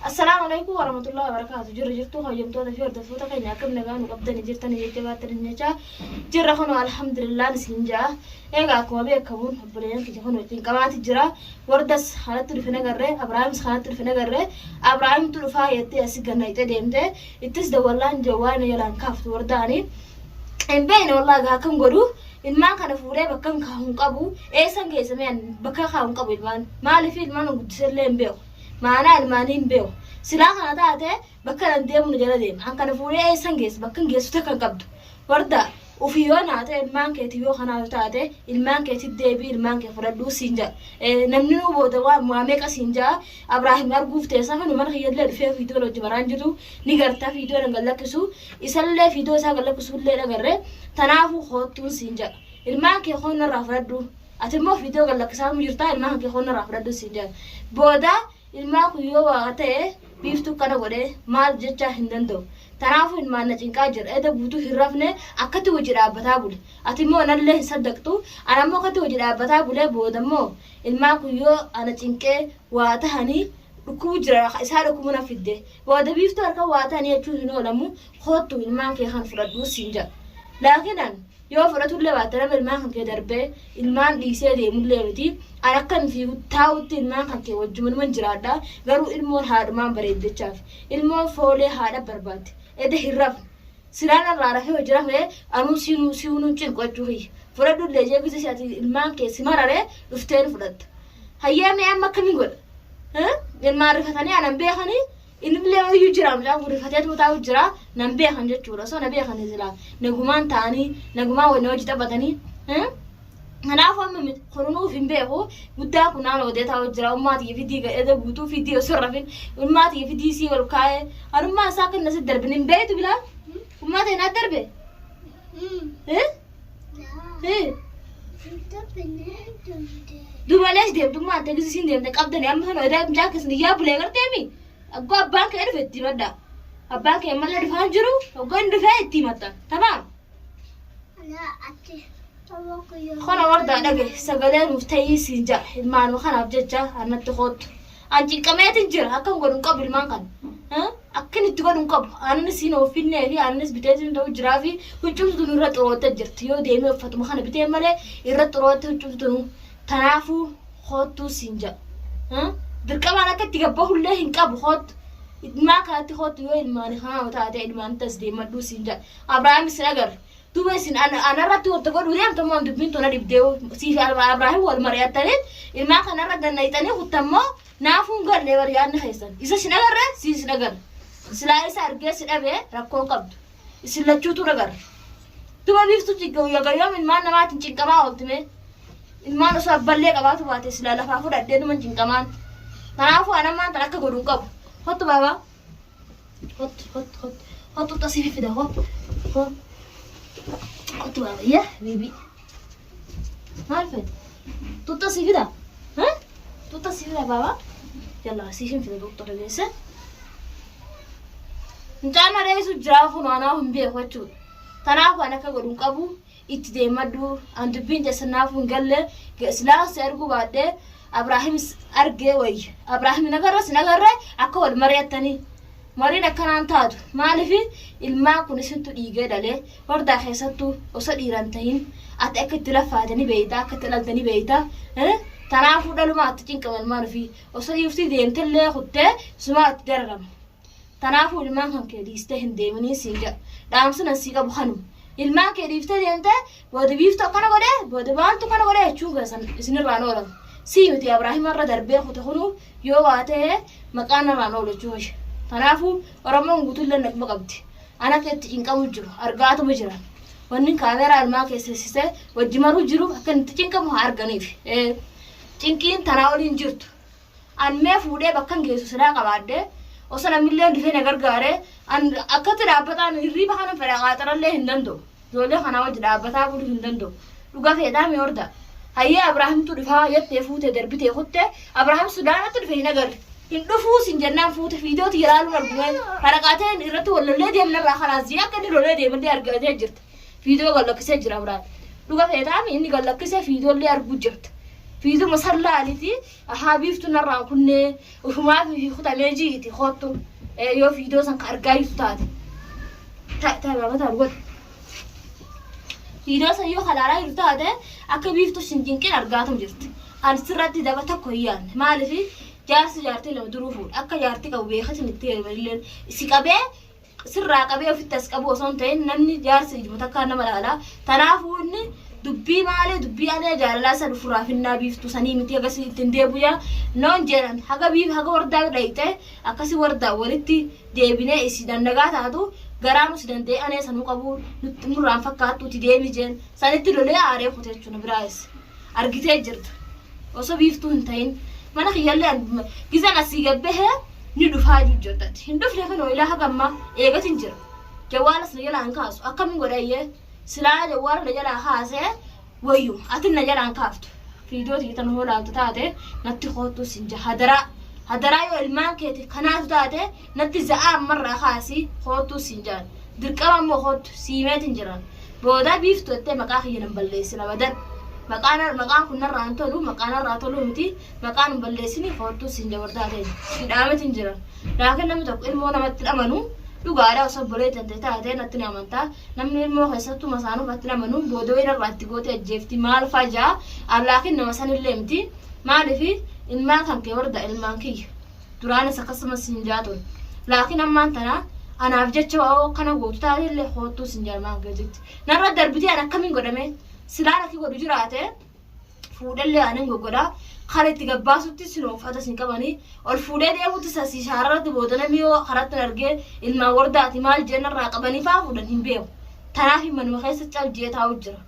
Assalaamu alaikum warahmatullahi wabarakatuh. Jirra jirtuu kabajamtoota fi hordoftoota keenya akkam nagaa nu qabdanii jirtanii jajjabaatanii jechaa jirra kunoo alhamdulillah isin jaa. Egaa akkuma beekamuun obboleeyyan kiyya kunoo ittiin qabaati jira. Wardas kanatti dhufe nagarree Abraahims kanatti dhufe nagarree Abraahimtu dhufaa jettee asii gannayxee deemte ittis dawwallaan jawwaana jalaan kaaftu wardaanii. Hin beekne wallaahi gaa akkam godhu ilmaan kana fuudhee bakka hin kaa'u hin qabu eessan geessa mee ani bakka kaa'u hin qabu ilmaan maaliif ilmaan guddisellee hin beeku. Maanaa ilmaanii hin beeku. Silaa kana taate bakka nan deemu na jala deema. An kana fuudhee eessan geessa bakka hin geessu takka hin qabdu. Warda ufi yoo naa ta'e ilmaan keeti yoo kanaa yoo taate ilmaan keetti deebii ilmaan kee fudhadhuu siin ja'a. Namni nuu booda waa waa meeqa siin ja'a. Abraahim arguuf teessa kanu mana kiyyallee dhufee viidiyoo hojii baraan jiru ni garta viidiyoo nan gallakkisu isallee viidiyoo isaa gallakkisu illee dhagarre tanaafuu koottuun siin ja'a. Ilmaan kee koon narraa fudhadhu. Ati immoo viidiyoo gad lakkisaa jirtaa ilmaan kee koon irraa fudhadhu siin jedha. Booda ilmaan kun yoo waa ta'e biiftuu kana godhee maal jechaa hin danda'u. Tanaafuu ilmaan na cinqaa jira. Eda guutuu hin rafne akkatti hojii dhaabbataa bule. Ati immoo anallee hin saddaqxu. Ana immoo akkatti hojii dhaabbataa bule booda immoo ilmaan kun yoo ana cinqee waa tahanii dhukkubu jira isaa dhukkubu na fidde. Booda biiftuu harka waa tahanii jechuun hin oolamu koottu ilmaan kee kan fudhadhu siin jedha. Laakiin an Yoo fudhatullee baatte nama ilmaan kan kee darbee ilmaan dhiisee deemullee miti. An akkan fiigu taa'utti ilmaan kan kee wajjumanuman jiraadha. Garuu ilmoon haadhumaan bareeddechaaf. Ilmoon foolee haadha barbaaddi. Eda hin rafne. Silaa narraa rafee hojii rafee anuu siinuu siunuun cinqu jechuu kiyya. Fudhadhullee jee gise si ati ilmaan kee si mararee dhuftee ni fudhatta. Hayyee mee amma akkamiin godha? Ilmaan rifatanii anan beekanii Innillee iyyuu jira mucaan kun rifateetuma taa'u jira nan beekan jechuudha osoo na beekan silaa nagumaan ta'anii nagumaan waliin hojii taphatanii kanaafuu amma miti kunuunuuf hin beeku guddaa kun naannoo odee taa'u jira ummaa tiyya fidii gadheeda guutuu fidii osoo hin rafin ummaa tiyya fidii sii ol kaa'ee anummaa isaa akka inni asitti darbin hin beektu bilaa ummaa tiyya naa darbe Dubalees deemtummaa ante gisi siin deemte qabdani amma sana edaa mucaa keessan iyyaa bulee garteemi aggoo abbaan kee dhufe itti himadha. Abbaan kee ammallee dhufaa hin jiru hoggoo inni dhufee itti himatta. Tamaam. Kana wardaa dhage sagalee nuuf ta'ii siin ja'a ilmaanuma kanaaf jecha annatti koottu. An cinqameetin jira akkan godhu hin qabu ilmaan kana. Akkan itti godhu hin qabu. Aannanis hin ooffinnee fi aannanis biteetiin ta'u jiraa fi huccumtu nurra xurootte jirti. Yoo deemee uffatuma kana bitee malee irra xurootte huccumtu nu. Tanaafuu koottuu siin jedha. Dirqamaan akka itti gabbahullee hin qabu koottu. Ilmaan kanatti koottu yoo ilmaan kanaa taate ilmaan tas deemadhuu siin jedha. Abrahaamis hin agarre. Duuba isin anarratti wanta godhuu deemtu immoo dubbiin tuna dhibdee sii fi Abrahaam wal mari'attanii ilmaan kanarra gannayxanii kuttammoo naafuu hin galle bari yaadni keessan. Isa sin agarre sii sin agarre. Silaa isa argee si dhabe rakkoo hin qabdu. Isin lachuutu agarre. Duuba biiftuu cinqamu yoom ilmaan namaatiin cinqamaa ooltime. Ilmaan osoo abballee qabaatu baate silaa lafaa fudhadhee numan cinqamaan. Kanaafuu anammaan tan akka godhu hin qabu. Hottu baabaa. Hottu hottu hottu. Hottu xasii fida hottu. Hottu baaba yaa bibi. Maal fedhe? Tutto si fida? Eh? Tutto si fida baaba? Yalla siifin fida tutto dhageesse. Mucaan na dheessu jira kun anaa hin beeku jechuudha. Kanaaf waan akka godhu hin qabu itti deemadhu an dubbiin teessan naafuu hin galle silaa si arguu baadhee Abraahimis argee wayya. Abraahim hin agarre sin agarre akka wal mari'attanii. Mariin akkanaan taatu maaliif ilmaan kun isintu dhiigee dhalee hordaa keessattuu osoo dhiiran tahin ati akka itti laffaate ni beeyta akka itti dhalte ni beeyta. Tanaafuu dhalumaa itti cinqama ilmaan ofii osoo dhiiftii deemtellee kuttee sumaa itti dararama. Tanaafuu ilmaan kan kee dhiistee hin deeminii siin jedha. Dhaamsi nan sii qabu kanuma. Ilmaan kee dhiiftee deemtee booda biiftuu akkana godhee booda maaltu kana godhee jechuun keessan isinirraan oolamu. Sii miti Abrahaam irra darbee kute kunuu yoo waa ta'e maqaan irraan oolu jechuun. Kanaafuu Oromoon guutuullee naquma qabdi. An akka itti cinqamu jiru argaatuma jiran. Wanni kaameeraa ilmaan keessisee wajji maruu jiru akka inni itti cinqamu haa arganiif. Cinqiin tanaa oliin jirtu. An mee fuudhee bakkan geessu silaa qabaadhe osoo namnillee dhufee na gargaare an akkatti dhaabbataan hirriiba kana fedha qaaxarallee hin danda'u. Ijoollee kanaa wajji dhaabbataa buluu hin danda'u. Dhuga feedhaa mee horda. Hayyee Abrahaamtu dhufaa jettee fuutee darbitee kutte Abrahaam Sudaanatti dhufe hin agarre. Hin dhufuu sin jennaan fuute fiidooti ilaaluun argumee haraqaateen irratti wal lollee deemnarraa kalaas jee akka inni lolee deemallee argatee jirta. Fiidoo gallakkisee jira Abrahaam. Dhuga feetaa inni gallakkisee fiidoollee arguu jirta. Fiiduma san laaliti ahaa biiftu narraan kunnee ufumaa fi kutamee ji'iti koottu yoo fiidoo san ka argaa jirtu taate. Ta baaba taatu godhu. Fiidoo san yoo kalaalaa jirtu taate akka biiftu sin cinqin argaatum jirti. An sirratti daba tokko hin yaadne. Maaliif jaarsi jaartii lama duruu fuudha. Akka jaartii qabu beekatin itti heerumanillee si qabee sirraa qabee ofitti as qabu osoo hin ta'in namni jaarsa ijuma takkaan nama laala. Tanaafuu inni dubbii maalee dubbii anee jaalalaa san ofirraa finnaa biiftuu sanii miti hagasii ittiin deebuya noon jedhan haga biif haga wardaa dhayxe akkasi wardaa walitti deebinee isii dandagaa taatu garaa nu si danda'ee anee sanuu qabu nutti nurraan fakkaattu itti deemi jeen sanitti lolee aaree kute jechuudha biraayis argitee jirta. Osoo biiftuu hin ta'in mana kiyyallee gizan asii gabbahee ni dhufaa jiru jirtatti. Hin dhufne kunoo ilaa haga ammaa eegatin jira. Jawwaalas na jalaa hin kaasu. Akkamiin godhayyee silaa jawwaala na jalaa kaasee wayyuma atin na jalaa hin kaaftu. Viidiyoo tiyya tan hoo laaltu taate natti koottuu sin jaha hadaraa. Hadaraa yoo ilmaan keeti kanaatu taate natti za'aa ammarraa kaasii koottuu sin jaan. Dirqama immoo koottu siimeetin jiran. Booda biiftu jettee maqaa kiyya nan balleessin abadan. Maqaan maqaan kun narraa hin tolu, maqaa narraa toluu miti, maqaan hin balleessini koottuu siin jabardaa ta'e. Si dhaametin jira. Laakiin namni tokko ilmoo namatti hin amanu dhugaadha osoo obboleetti ta'e taatee natti ni amantaa. Namni ilmoo keessattuu masaanuu natti hin amanu booda wayii narraa itti gootee ajjeefti maal faa jaa. Laakiin nama sanillee miti. Maaliif ilmaan kan kee warda ilmaan kiyya. Duraanis akkasumas siin jaa ture. Laakiin ammaan tana anaaf jecha waa'oo kana gootu taatellee koottuu siin jaa ilmaan keetitti. Narra darbitee an akkamiin godhame silaan akki godhu jiraate fuudhellee anin goggodha. Kara itti gabbaasutti sin uffata sin qabanii ol fuudhee deemutti sasii shaararratti booda namni yoo karatti argee ilmaan wardaati maal jee narraa qabanii faa fuudhan hin beeku. Tanaaf manuma keessa cal jee taa'u jira.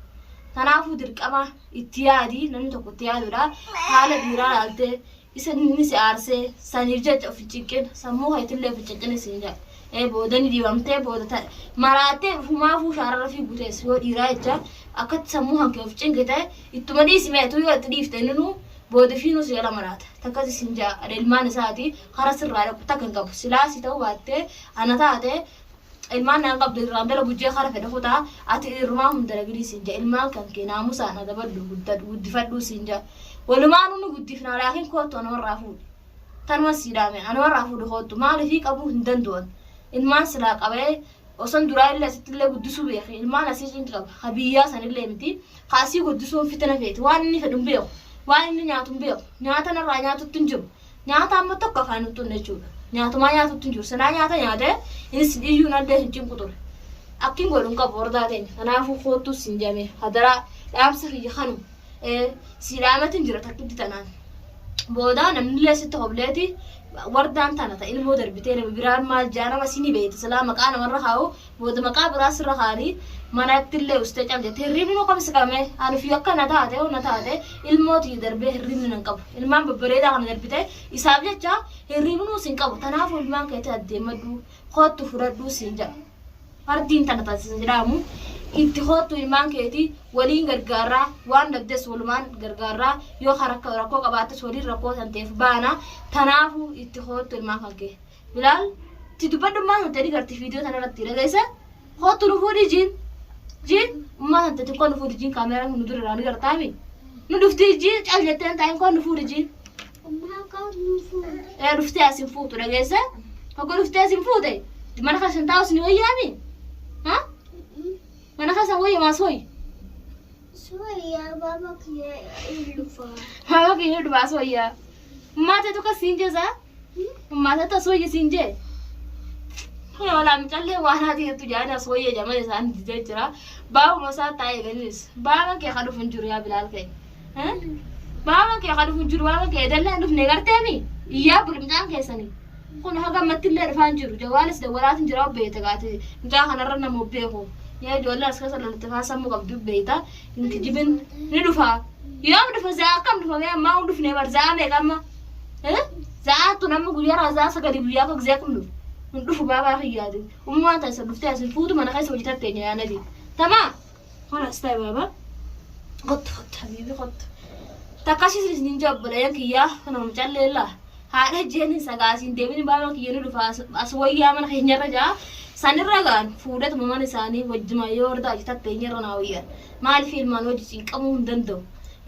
Tanaafuu dirqama itti yaadi namni tokko itti yaadudha. Haala dhiiraa laaltee isa inni si aarsee saniif jecha of hin cinqin sammuu keetillee of hin cinqin siin jedha. Ee booda ni dhiibamtee booda ta maraattee ufumaafuu shaararra fiigu teessu yoo dhiiraa jecha akkatti sammuu hankee of cinqite ittuma dhiisi mee tu yoo itti dhiifte inninuu booda fiinuu si jala maraata. Takkasi siin jedha adha ilmaan isaati kara sirraa dhaqu takka hin qabu silaa si ta'uu baattee ana taate ilmaan naan qabdu irraan dalagu jee kara fedhe kutaa ati irrumaa hun dalagidii siin jaa ilmaan kan kee naamusaan adabadhu guddadhu guddifadhuu siin jaa walumaanuu ni guddifnaa laakiin koottu anumarraa fuudhi tanuma sii dhaame anumarraa fuudhi koottu maaliifii qabuu hin dandu'an ilmaan silaa qabee oson duraa illee asitti illee guddisuu beeke ilmaan asii cinqi qaba ka biyyaa sanillee miti ka asii guddisuun fitina feeti waan inni fedhu hin beeku waan inni nyaatu hin beeku nyaata narraa nyaatutti hin jiru Nyaata amma tokko afaan hin xunne jechuudha. Nyaatumaa nyaatutti hin jiru. Silaa nyaata nyaate innis iyyuu nallee hin cinqu ture. Akkin godhu hin qabu hordaa teenya. Kanaafuu koottuu sin jame hadaraa dhaamsa kiyya kanuma. Sii dhaamatin jira takkitti tanaan. Boodaa namnillee sitti hobleeti wardaan tana ta ilmoo darbitee nama biraan maal jaa nama sini beekta silaa maqaa namarra kaa'u Booda maqaa biraa sirra kaa'anii manattillee ustee cal jette. Hirribni nu kam si qabame? Ani fi akka na taate hoo na taate ilmoo tiyya darbee hirribni nan qabu. Ilmaan babbareedaa kana darbite isaaf jecha hirribnuu sin qabu. Tanaafuu ilmaan keetti addeemmadhu koottu fudhadhuu siin jedha. Fardiin tana taasisa jedhaamu itti koottu ilmaan keetii waliin gargaarraa waan dhabdes walumaan gargaarraa yoo rakkoo qabaattes waliin rakkoo san ta'eef baana. Tanaafuu itti koottu ilmaan kan kee. Bilaal ti dubbadhu ummaa tante ni garti viidiyoo tana irratti dhageessa kootu nu fuudhi jiin jiin ummaa tante xiqqoo nu fuudhi jiin kaameeraan kun nu dura irraa ni gartaami nu dhufti jiin cal jettee hin taa'in koo nu fuudhi jiin Ummaa koo nu fuudhi. ee dhuftee as hin fuutu dhageessa hogga dhuftee as hin fuute mana keessan taa'us ni wayyaami ha mana keessan wayya maas wayya Soya baba kiyya hin dhufaa. Mama kiyya dhufaa soyya ummaa teetu kas siin jesaa Maatata soyye siin jee. Kun walaa mucallee waan haati jettu jaanii as wayya jaman isaan didee jira. Baabuma isaa taa'ee ganis. Baaba kee ka dhufu hin jiru yaa Bilaal kee. Baaba kee ka dhufu hin jiru baaba kee edallee hin dhufne garteemi. Iyyaa buli mucaan keessanii. Kun haga ammatti illee dhufaa hin jiru. Jawaalis dawwalaatiin jira obbeete gaati. Mucaa kanarra nama beeku. Yaa ijoollee as keessa lalatte faa sammuu qabdu beeyta. Hin kijibin ni dhufa. Yoom dhufa za'a akkam dhufa mee ammaa hin dhufne bar za'a meeqa amma. Za'aa tun amma guyyaa za'aa sagalii guyyaa akka gizee akkam dhufu. Hin dhufu baabaa kiyyaati. Ummaan ta'a isa dhuftee asin fuutu mana keessa hojjetatte teenya yaanati. Tamaa. Horas ta'e baaba. Kottu kottu habiibi kottu. Takkasiis isin jabbalayyan kiyyaa kana mucalleellaa. Haadha jeen sagaasiin deebini baabaa kiyya ni dhufa as wayyaa mana keenyarra jaa. Sanirra gaan fuudhatuma mana isaanii wajjuma yoo hordaa hojjetatte eenyarra naa wayyaa. Maaliif ilmaan hojii cinqamuu hin danda'u.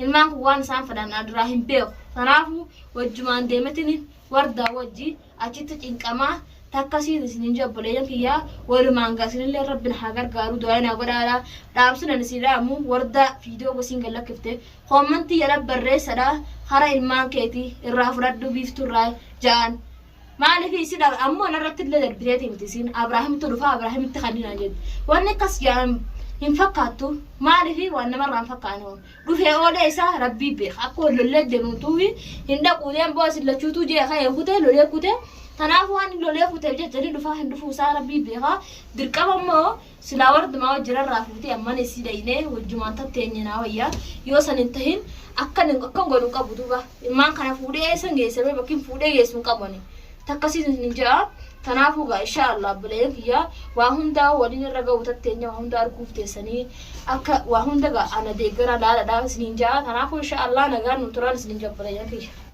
Ilmaan kun waan isaan fedhan an duraa hin beeku. Tanaafuu wajjumaan deemetini wardaa wajji achitti cinqamaa takkasiin isinin jee obboleeyyan kiyyaa walumaan gaa isinillee rabbin haa gargaaru du'aa naa godhaadha. Dhaamsin ani isin dhaamu wardaa fiidiyoo gosiin gad lakkifte koommantii jala barreessadha hara ilmaan keetii irraa fudhadhu biiftuu irraa ja'an. Maaliif isi dha ammoo narratti illee darbiteeti miti isiin Abrahaamitti dhufaa Abrahaamitti kanninaan jetti. Wanni akkas jedhan hin fakkaattu maaliif waan namarraa hin fakkaanne waan. Dhufee oolee isaa rabbii beeka akka wal lollee deemtuufi hin dhaquu deem boo isin lachuutuu jee ka'ee kutee lolee kutee kanaaf waan inni lolee kuteef jecha inni dhufaa hin dhufuu isaa rabbii beeka dirqama immoo silaa wardumaa wajjirarraa fuutee amman isii dhaynee wajjumaan tatteenye naa wayyaa yoo san hin tahin akkan akkan godhu hin qabu duuba ilmaan kana fuudhee eessan geessamee bakki fuudhee geessu hin qabu ani takkasiin hin ja'a Tanaafuu gaa inshaa Allah obboleeyyan kiyya waa hundaa waliin irra ga'u tatteenya waa hunda arguuf teessanii akka waa hunda gaa ana deeggara laaladha isiniin ja'a. Tanaafuu inshaa Allah nagaan nu turaan isiniin ja'a obboleeyyan kiyya.